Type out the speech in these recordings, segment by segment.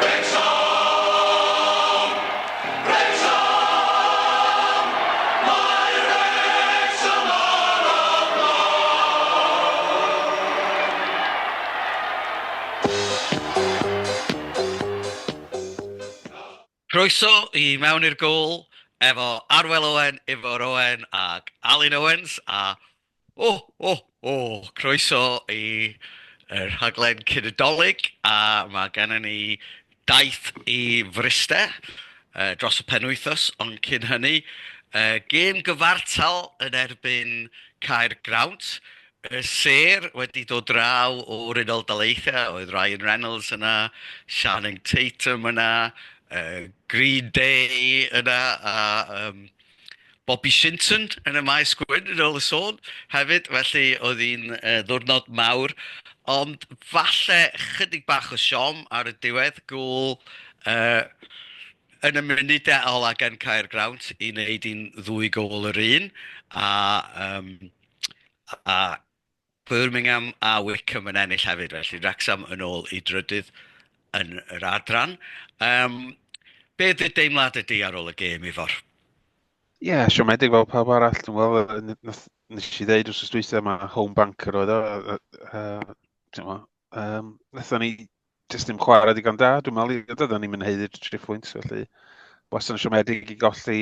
Wrecsam! Wrecsam! Mae Wrecsam ar y blaen! Croeso i Mewn i'r Gôl efo Arwel Owen, Ifor Owen ac Alun Owens a o, o, o, croeso i y rhaglen cyn y Dolig a mae gennym ni daith i Fryste dros y penwythnos ond cyn hynny gêm gyfartal yn erbyn Caergrawnt. Y sêr wedi dod draw o'r Unol Daleithiau, oedd Ryan Reynolds yna, Channing Tatum yna, Green Day yna, a Bobby Shinton yn y maes gwyn yn ôl y sôn hefyd, felly oedd hi'n ddiwrnod mawr, ond falle chydig bach o siom ar y diwedd, gôl yn y munudau ola gen Caergrawnt i wneud hi'n ddwy gôl yr un, a a Birmingham a Wycombe yn ennill hefyd, felly Wrecsam yn ôl i drydydd yn yr adran. Um, be dy deimlad ydy ar ôl y gêm, Ifor? Ie, yeah, siomedig fel pawb arall. Dwi'n gweld, nes i ddeud wrth dwytha yma, home banker oedd o. Um, Nethon ni jyst ddim chwarae digon da, dwi'n meddwl, doedden ni'n mynd haeddu'r tri phwynt, felly wastad yn siomedig i golli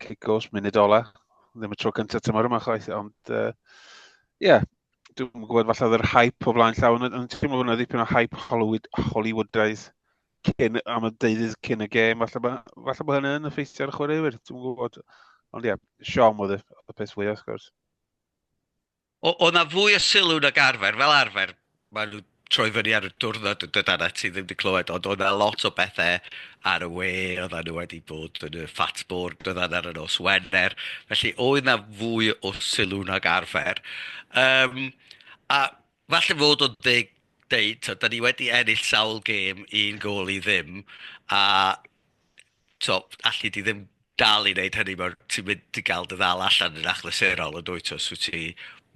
cic gosb munud ola. Ddim y tro cyntaf tymor yma chwaith, ond ie, yeah, dwi'n gwybod falle oedd yr hype o flaen llaw, ond teimlo fod yna ddipyn o hype Hollywood, Hollywoodaidd cyn, am y deuddydd cyn y gêm, falle, falle bod hynny yn effeithio ar y chwaraewyr, dwi'n gwybod. Ond ie, yeah, siom oedd y, y peth fwyaf, wrth gwrs. Oedd 'na fwy o sylw nag arfer. Fel arfer, maen nhw'n troi fyny ar y diwrnod yn dod arna ti ddim wedi clywed, ond oedd 'na lot o bethau ar y we, oedden nhw wedi bod yn y fat board, oedden ar y nos Wener, felly oedd 'na fwy o sylw nag arfer. Um, a falle fod o'n deg deud, so, da ni wedi ennill sawl gêm un gôl i ddim, a so, alli di ddim dal i wneud hynny, mae ti'n mynd i gael dy ddal allan yn achlysurol yn dwyt os wyt ti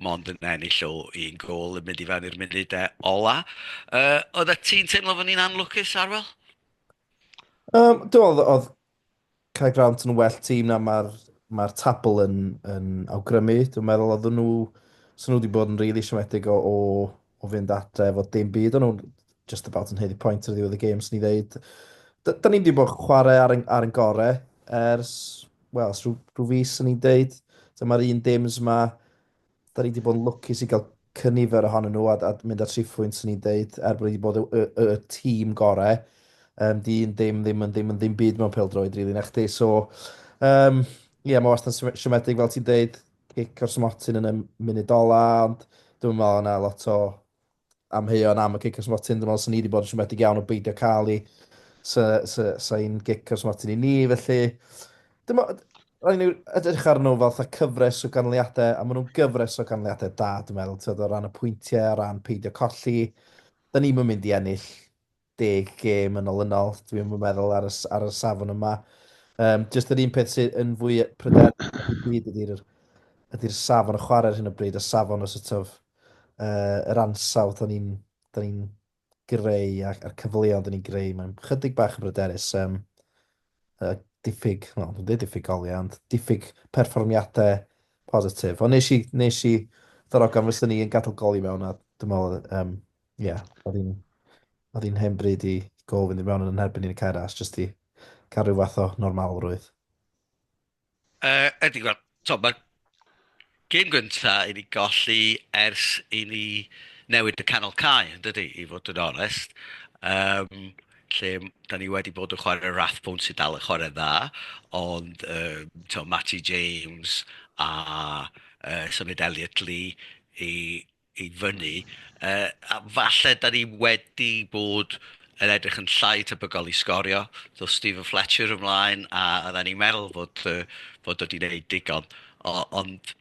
mond yn ennill o un gôl yn mynd i fewn i'r munudau ola. Oeddet ti'n teimlo fod ni'n anlwcus, Arwel? Dwi'n meddwl oedd Caergrawnt yn well tîm na mae'r mae tabl yn, yn awgrymu. Dwi'n meddwl oedden nhw, so nhw wedi bod yn rili really siomedig o, o, o fynd adre efo dim byd. O'n nhw'n just about yn haeddu pwynt ar ddiwedd y gêm, swn i ddeud. Da ni wedi bod chwarae ar, ar ein gorau ers, wel, ers rhyw, rhyw fis, swn i'n deud. So mae'r un dims yma, da ni wedi bod yn lwcus i gael cynifer ohonyn nhw a, a mynd ar triphwynt, swn i'n deud, er bod ni wedi bod y, y, y, y tîm gorau. Um, di un dim ddim yn ddim yn ddim byd mewn pêl-droed, rili, na chdi. So, um, ie, yeah, mae wastad yn siomedig, fel ti'n deud, cic o'r smotyn yn y munud ola, ond dwi'n meddwl yna lot o amheuon am y cic o'r smotyn. Dwi'n meddwl sy'n ni wedi bod yn siomedig iawn o beidio cael i sa, sa, sa un gic o'r smotyn i ni, felly dim rhaid nhw edrych ar nhw fel fatha cyfres o ganlyniadau, a maen nhw'n gyfres o ganlyniadau da, dwi'n meddwl, tyd, o ran y pwyntiau, o ran peidio colli. Da ni'n mynd i ennill 10 gêm yn olynol, dwi'n meddwl, ar y, ar y safon yma. Um, just yr un peth sydd yn fwy pryder i byd ydy'r ydy safon y chwarae ar hyn o bryd, y safon o sort of, yr ansawdd da ni'n da ni'n greu a'r, a'r cyfleoedd da ni'n greu. Mae'n chydig bach yn bryderus. Um, diffyg, wel, dwi'n dweud diffyg goliau, ond diffyg perfformiadau positif. Ond nes i, nes i ddarogan fysa ni yn gadael goli mewn, a dwi'n meddwl, um, ie, yeah, oedd hi'n oedd hi'n hen bryd i gol fynd i mewn yn erbyn ni'n y Cae Ras, jyst i cael rhyw fath o normalrwydd. Ydy, wel, to, mae'r gêm gynta i ni golli ers i ni newid y canol cae, yn dydy, i fod yn onest. Um, lle da ni wedi bod yn chwarae Rathbone sydd dal yn chwarae dda, ond um, to, Matty James a symud Elliot Lee i i fyny, yy a falle dan ni wedi bod yn edrych yn llai tebygol i sgorio. Ddoth Steven Fletcher ymlaen a oedden ni'n meddwl fod yy fod o 'di wneud digon, o- ond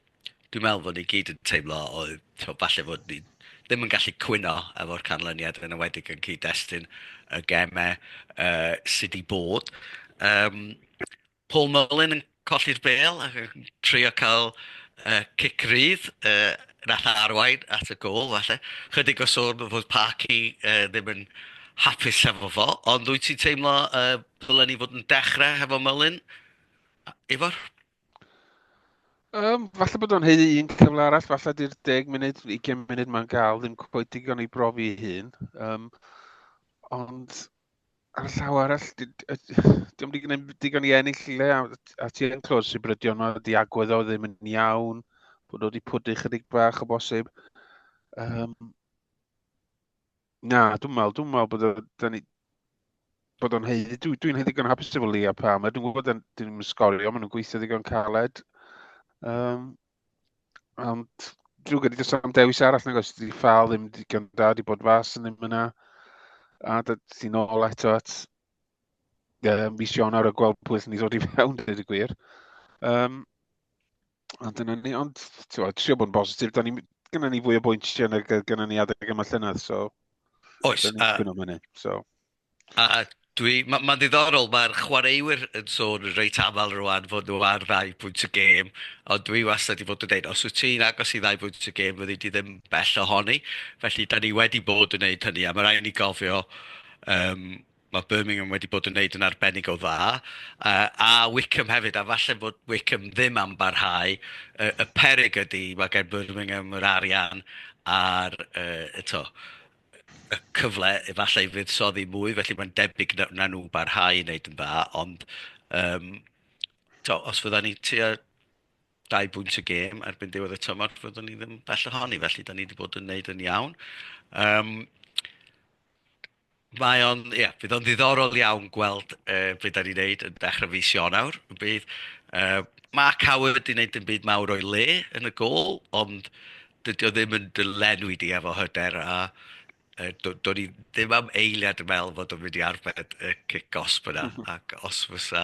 dwi'n meddwl fod ni gyd yn teimlo oedd tibod falle fod ni ddim yn gallu cwyno efo'r canlyniad, yn enwedig yn cyd-destun y gemau yy sy 'di bod. Yym Paul Mullin yn colli'r bêl ac yn trio cael uh, cic rydd uh, nath arwain at y gôl falle. Chydig o sôn fod Parky uh, ddim yn hapus efo fo, ond wyt ti'n teimlo ddylen ni fod yn dechrau hefo Mullin, Ifor? Falle bod o'n haeddu un cyfle arall, falle di'r 10 munud, 20 munud mae'n gael ddim cweit digon i brofi ei hun. Ond ar y llaw arall, diolch wedi gwneud digon i ennill le, a ti yn clywed sibrydion yma, di agwedd o ddim yn iawn, bod o wedi pwdu chydig bach o bosib. Na, dwi'n meddwl, dwi'n meddwl bod o, da ni, bod o'n haeddu. Dwi'n dwi ddigon hapus efo Lee a Palmer. Dwi'n gwybod dyn nhw'n sgorio, maen nhw'n gweithio ddigon caled. Ond drwy gyda does am dewis arall nag oes, di ffal ddim digon da, di bod fas yn ddim yna. A da ti'n ôl eto at mis Ionawr a gweld pwy allan ni ddod i fewn, dweud y gwir. Ond dyna ni, ond ti'n trio bod yn bositif, da ni, gynna ni fwy o bwyntiau nag gynna ni adeg yma llynedd, so... Oes. Da ni'n cwyno am hynny, so... A dwi, mae'n ma ddiddorol, mae'r chwaraewyr yn sôn yn reit aml rwan fod nhw ar ddau bwynt y gêm, ond dwi wastad wedi bod yn dweud, os wyt ti'n agos i ddau bwynt y gêm, fyddi di ddim bell ohoni. Felly, da ni wedi bod yn gwneud hynny, a mae rhaid ni gofio, mae Birmingham wedi bod yn gwneud yn arbennig o dda, a Wycombe hefyd, a falle bod Wycombe ddim am barhau. Y peryg ydy, mae gen Birmingham yr arian a'r, eto, y cyfle efallai i fuddsoddi mwy, felly mae'n debyg na, na nhw barhau i wneud yn dda, ond to, os fydda ni tua 2 bwynt y gêm erbyn diwedd y tymor, fyddwn ni ddim bell ohoni, felly da ni wedi bod yn wneud yn iawn. Mae o'n, ie, fydd o'n ddiddorol iawn gweld be da ni'n neud yn dechrau fis Ionawr. Bydd Mark Howard wedi wneud dim byd mawr o'i le yn y gôl, ond dydy o ddim yn dy lenwi di efo hyder a do'n i ddim am eiliad yn meddwl fod o'n mynd i arbed y cic gosb yna, ac os fysa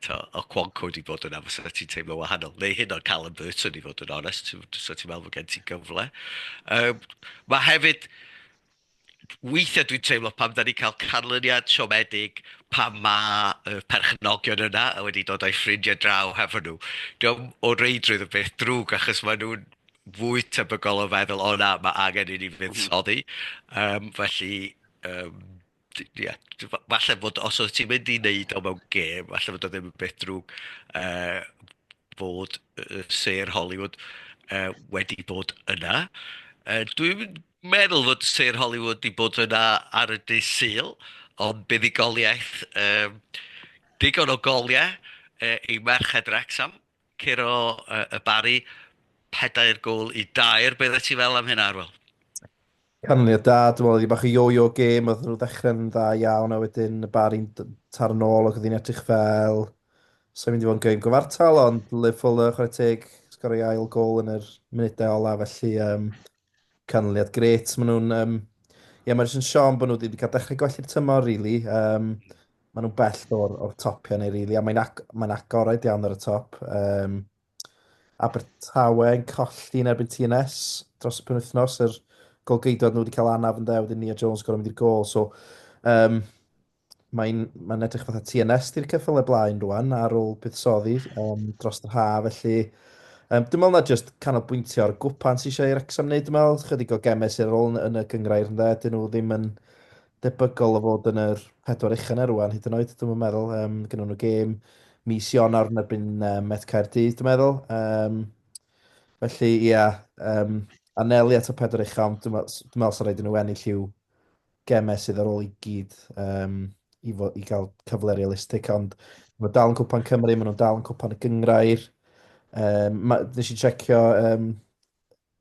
to, Okonkwo wedi bod yna, fysa ti'n teimlo wahanol. Neu hyd yn oed Callum Burton, i fod yn onest, fysa ti'n meddwl bod gen ti gyfle. Mae hefyd, weithiau dwi'n teimlo pam da ni'n cael canlyniad siomedig pan mae y perchnogion yna a wedi dod â'u ffrindiau draw hefo nhw. Dio'm o reidrwydd yn beth drwg achos maen nhw'n fwy tebygol o feddwl, o na, mae angen i ni fuddsoddi. Felly, ie, falle fod os oedd ti'n mynd i wneud o mewn gêm, falle fod o ddim yn beth drwg fod sêr Hollywood wedi bod yna. Dwi'n meddwl fod sêr Hollywood 'di bod yna ar y dydd Sul, ond buddugoliaeth, digon o goliau i Merched Wrecsam, curo y Barri 4 gôl i 3. Be oeddet ti'n feddwl am hynna, Arwel? Canlyniad da, dwi'n meddwl oedd hi bach o yo-yo game, oedd nhw ddechrau'n dda iawn a wedyn y Barri'n taro nôl ac oedd hi'n edrych fel sa'n mynd i fod yn gêm gyfartal, ond Liv Fuller, chwarae teg, sgorio ail gôl yn yr munudau ola, felly canlyniad grêt. Maen nhw'n... Ie, mae'n jyst yn siom bod nhw ddim wedi cael dechrau gwell i'r tymor, really. Maen nhw'n bell o'r, or topiau neu, really, a mae'n ag mae agored iawn ar y top. Abertawe yn colli yn erbyn TNS dros y penwythnos, yr golgeidwad nhw wedi cael anaf yn de, wedyn Nia Jones gorau mynd i'r gôl. So, mae'n mae edrych fatha TNS di'r ceffylau blaen rwan ar ôl buddsoddi dros yr ha, felly dwi'n meddwl na jyst canolbwyntio ar gwpan sy'n eisiau i Wrecsam wneud, dwi'n meddwl, chydig o gemau sydd ar ôl yn y gynghrair ynde, dyn nhw ddim yn debygol o fod yn yr pedwar ucha yna rwan, hyd yn oed, dwi'n meddwl. Gynnon nhw gêm mis Ionawr yn erbyn Met Caerdydd, dwi'n meddwl. Felly, ia, anelu at y pedwar ucha, ond dwi'n meddwl, dwi meddwl sy'n rhaid i nhw ennill i'w gemau sydd ar ôl i gyd i, fo, i gael cyfle realistig, ond mae dal yn Cwpan Cymru, maen nhw'n dal yn Cwpan y Gynghrair. Nes i checio,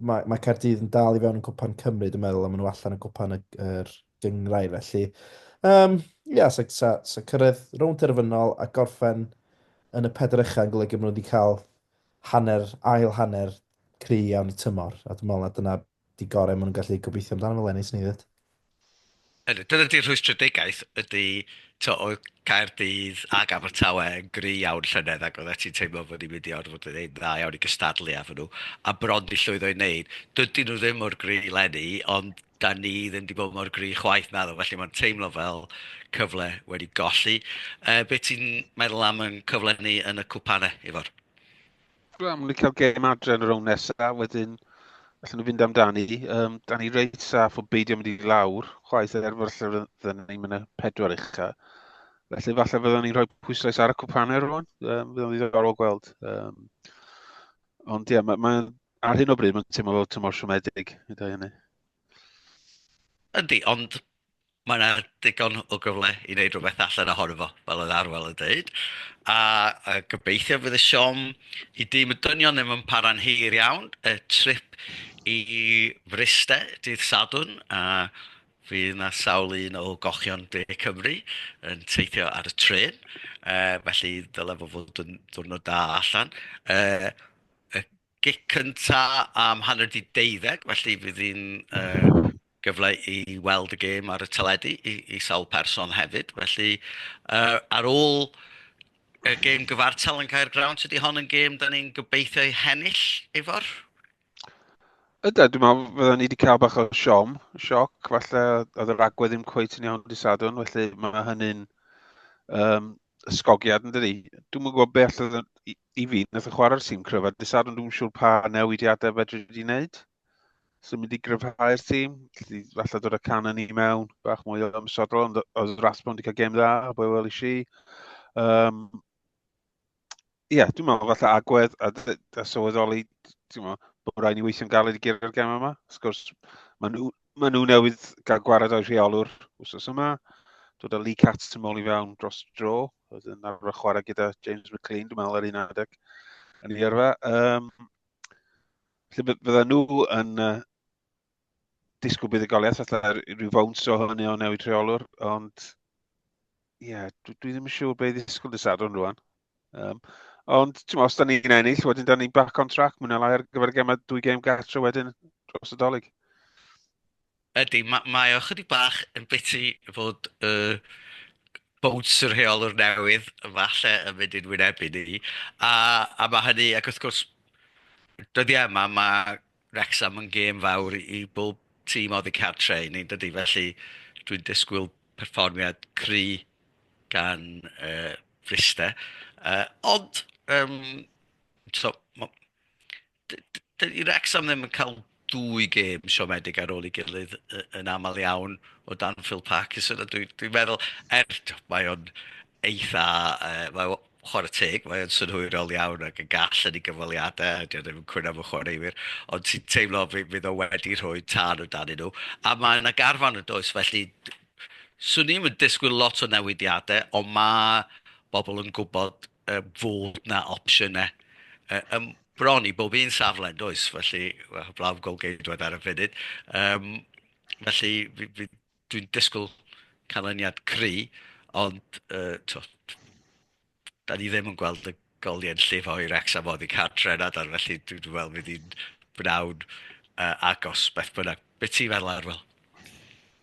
mae, mae Caerdydd yn dal i fewn yn Cwpan Cymru, dwi'n meddwl, a maen nhw allan yn Cwpan y, yr Gynghrair, felly. Ia, sa, sa, sa cyrraedd rownd terfynol a gorffen yn y pedwar ucha yn golygu maen nhw wedi cael hanner, ail hanner cry iawn y tymor, a dwi'n meddwl na dyna di gorau maen nhw'n gallu gobeithio amdano fel eleni, swn i ddweud. Ydy, dyna di'r rhwystredigaeth ydy, to, oedd Caerdydd ac Abertawe yn gry iawn llynedd ac oeddet ti'n teimlo fod ni'n mynd i orfod yn dda iawn i gystadlu efo nhw a bron di llwyddo i wneud. Dydyn nhw ddim mor gry leni, ond da ni ddim di bod mor gry chwaith naddo, felly mae'n teimlo fel cyfle wedi golli. Be ti'n meddwl am yn cyfle ni yn y cwpanau, Ifor? Wel, maen nhw wedi cael gêm adre yn y rownd nesaf, wedyn Allan nhw fynd amdani. Da ni reit saff o beidio mynd i lawr, chwaith er falle fydden ni'n mynd y pedwar ucha. Felly falle fydden ni'n rhoi pwyslais ar y cwpanau rwan. Fydden ni'n ddiddorol gweld. Ond ie, yeah, ma, ma, ar hyn o bryd mae'n teimlo fel tymor siomedig i dweud hynny. Yndi, ond mae yna digon o gyfle i wneud rhywbeth allan ohono fo, fel oedd Arwel yn dweud. A gobeithio fydd y siom i dîm y dynion ddim yn para'n hir iawn. Y trip i Fryste dydd Sadwrn, a fydd yna sawl un o gochion De Cymru yn teithio ar y trên. Felly dylai fo fod yn ddiwrnod da allan. Y gic cynta am 12:30, felly fydd hi'n gyfle i weld y gêm ar y teledu i sawl person hefyd. Felly ar ôl y gêm gyfartal yn Caergrawnt, ydy hon yn gêm da ni'n gobeithio ei hennill, Ifor? Ydw, dwi'n meddwl fydden ni wedi cael bach o siom, sioc, falle oedd yr agwedd ddim cweit yn iawn dydd Sadwrn, felly mae hynny'n ysgogiad yn dydi. Dwi'm yn gwybod be allan i fi, nath o chwarae'r tîm cryf ar dydd Sadwrn, dwi'm yn siŵr pa newidiadau fedri di wneud sy'n mynd i gryfhau'r tîm. Felly, falle dod â Cannon i mewn, bach mwy o ymosodol, ond oedd Rathbone wedi cael gêm dda, o be welis i. Ie, yeah, dwi'n meddwl falle agwedd a sylweddoli, ti'n meddwl, bod rhaid ni weithio'n galed i guro'r gem yma. Wrth gwrs, maen nhw newydd gael gwared o'i rheolwr wsos yma, dod â Lee Katz yn ôl i fewn dros dro, oedd yn arfer chwarae gyda James McLean, dwi'n meddwl, ar un adeg yn ei yrfa. Felly fydden nhw yn disgwyl buddugoliaeth, falle rhyw fowns o hynny o newid rheolwr, ond ie, yeah, dwi ddim yn siŵr beth i ddisgwyl dydd Sadwrn rwan. Ond, ti'n meddwl, os da ni'n ennill, wedyn da ni'n back on track, mwyn lai ar gyfer y gemau, dwy gêm gartre wedyn dros y Dolig. Ydy, mae o chydig bach yn biti fod y boats y rheolwr newydd falle yn mynd i'n wynebu ni. A mae hynny, ac wrth gwrs, dyddiau yma mae Wrexham yn gêm fawr i bob tîm oddi cartre i ni, dydy? Felly dwi'n disgwyl perfformiad cry gan Fryste. Ond, so, dydy Wrexham ddim yn cael dwy gêm siomedig ar ôl ei gilydd yn aml iawn o dan Phil Parkinson. A dwi'n dwi meddwl, er mae o'n eitha, mae o, chwarae teg, mae o'n synhwyrol iawn ac yn gall yn ei gyfweliadau, a dio ddim yn cwyno am y chwaraewyr, ond ti'n teimlo fydd o wedi rhoi tân o dan nhw. A mae yna garfan yn does, felly swn i'm yn disgwyl lot o newidiadau, ond mae bobl yn gwybod fod na opsiynau ym bron i bob un safle yn does, felly, wel, heblaw golgeidwad ar y funud. Felly dwi'n disgwyl canlyniad cry, ond to, da ni ddim yn gweld y goliau'n llifo i Wrexham oddi cartre na dan, felly dwi'n dwi meddwl fydd hi'n bnawn agos beth bynnag. Be ti'n feddwl, Arwel?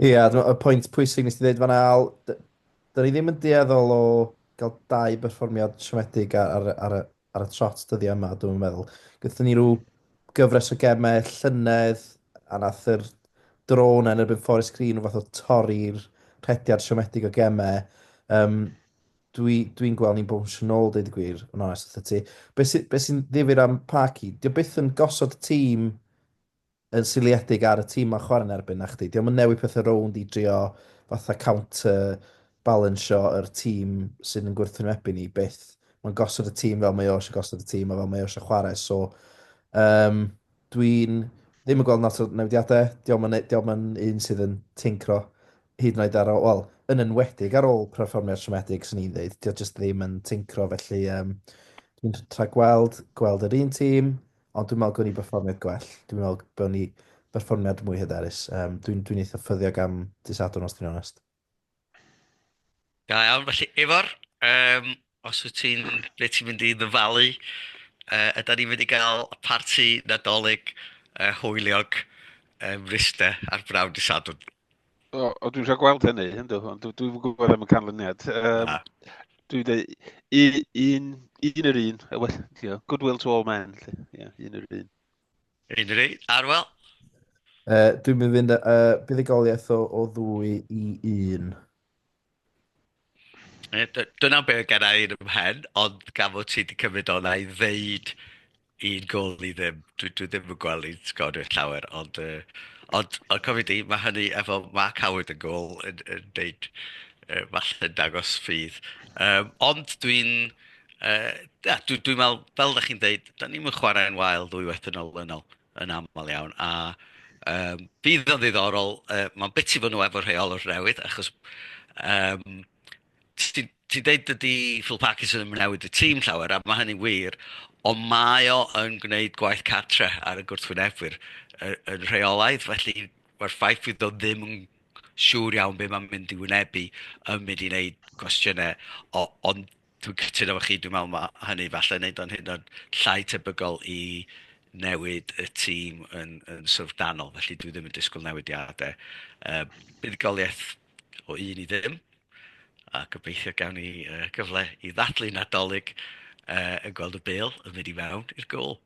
Ie, yeah, y pwynt pwysig nes ti ddweud fan'na, Al, da ni ddim yn dueddol o gael dau berfformiad siomedig ar y trot dyddiau yma, dwi'n meddwl. Gaethon ni rhyw gyfres o gemau llynedd, a nath yr dro yna yn erbyn Forest Green rhyw fath o torri'r rhediad siomedig o gemau. Dwi'n dwi gweld ni'n bownsio nôl, deud y gwir, yn onest wrtho ti. Be sy'n be sy ddifyr am Parky, dio byth yn gosod y tîm yn seiliedig ar y tîm mae'n chwarae yn erbyn na chdi. Dio'm yn newid pethau rownd i drio fatha counter balansio yr tîm sydd yn gwrthwynebu ni byth. Mae'n gosod y tîm fel mae o eisiau gosod y tîm a fel mae o eisiau chwarae. So, dwi'n ddim yn gweld lot o newidiadau. Dio'm yn, dio'm yn un sydd yn tincro hyd yn oed ar ôl, wel, yn enwedig ar ôl perfformiad siomedig, swn i'n dweud. Dio jyst ddim yn tincro, felly dwi'n rhagweld gweld yr un tîm, ond dwi'n meddwl gawn ni berfformiad gwell. Dwi'n meddwl gawn ni berfformiad mwy hyderus. Dwi'n dwi eitha ffyddiog am dydd Sadwrn, os dwi'n onest. Da iawn, felly Ifor, os wyt ti'n, be ti'n mynd i ddyfalu, ydan ni'n mynd i gael parti Nadolig hwyliog ym Mryste ar bnawn dydd Sadwrn? O, dwi'n rhaid gweld hynny, yndw, ond dwi'n gwybod am y canlyniad. Dwi'n dweud, un, un yr un, well, yeah, goodwill to all men, lle. Yeah, un yr un. Un yr un, Arwel? Dwi'n mynd fynd buddugoliaeth o 2-1. Dyna be oedd genna i yn 'y mhen, ond gan fod ti 'di cymryd o, wna i ddeud Un gôl i ddim. Dwi ddim yn gweld ni'n sgorio llawer, ond, ond cofio di, mae hynny efo Mark Howard yn gôl yn deud, falle dangos ffydd. Ond dwi'n, ia, dwi meddwl, fel ydych chi'n deud, da ni'n chwarae'n wael ddwywaith yn olynol yn aml iawn, a fydd o'n ddiddorol, mae'n biti fod nhw efo rheolwr newydd, achos ti'n deud dydy Phil Parkinson yn newid y tîm llawer, a mae hynny'n wir, ond mae o yn gwneud gwaith cartre ar y gwrthwynebwyr yn rheolaidd, felly mae'r ffaith fydd o ddim yn siŵr iawn be mae'n mynd i wynebu yn mynd i wneud cwestiynau, ond dwi'n cytuno efo chi, dwi'n meddwl mae hynny falle wneud o'n hyd yn oed llai tebygol i newid y tîm yn syfrdanol, felly dwi ddim yn disgwyl newidiadau. Buddugoliaeth o 1-0, a gobeithio gawn ni gyfle i ddathlu Nadolig yn gweld y bêl yn mynd i mewn i'r gôl.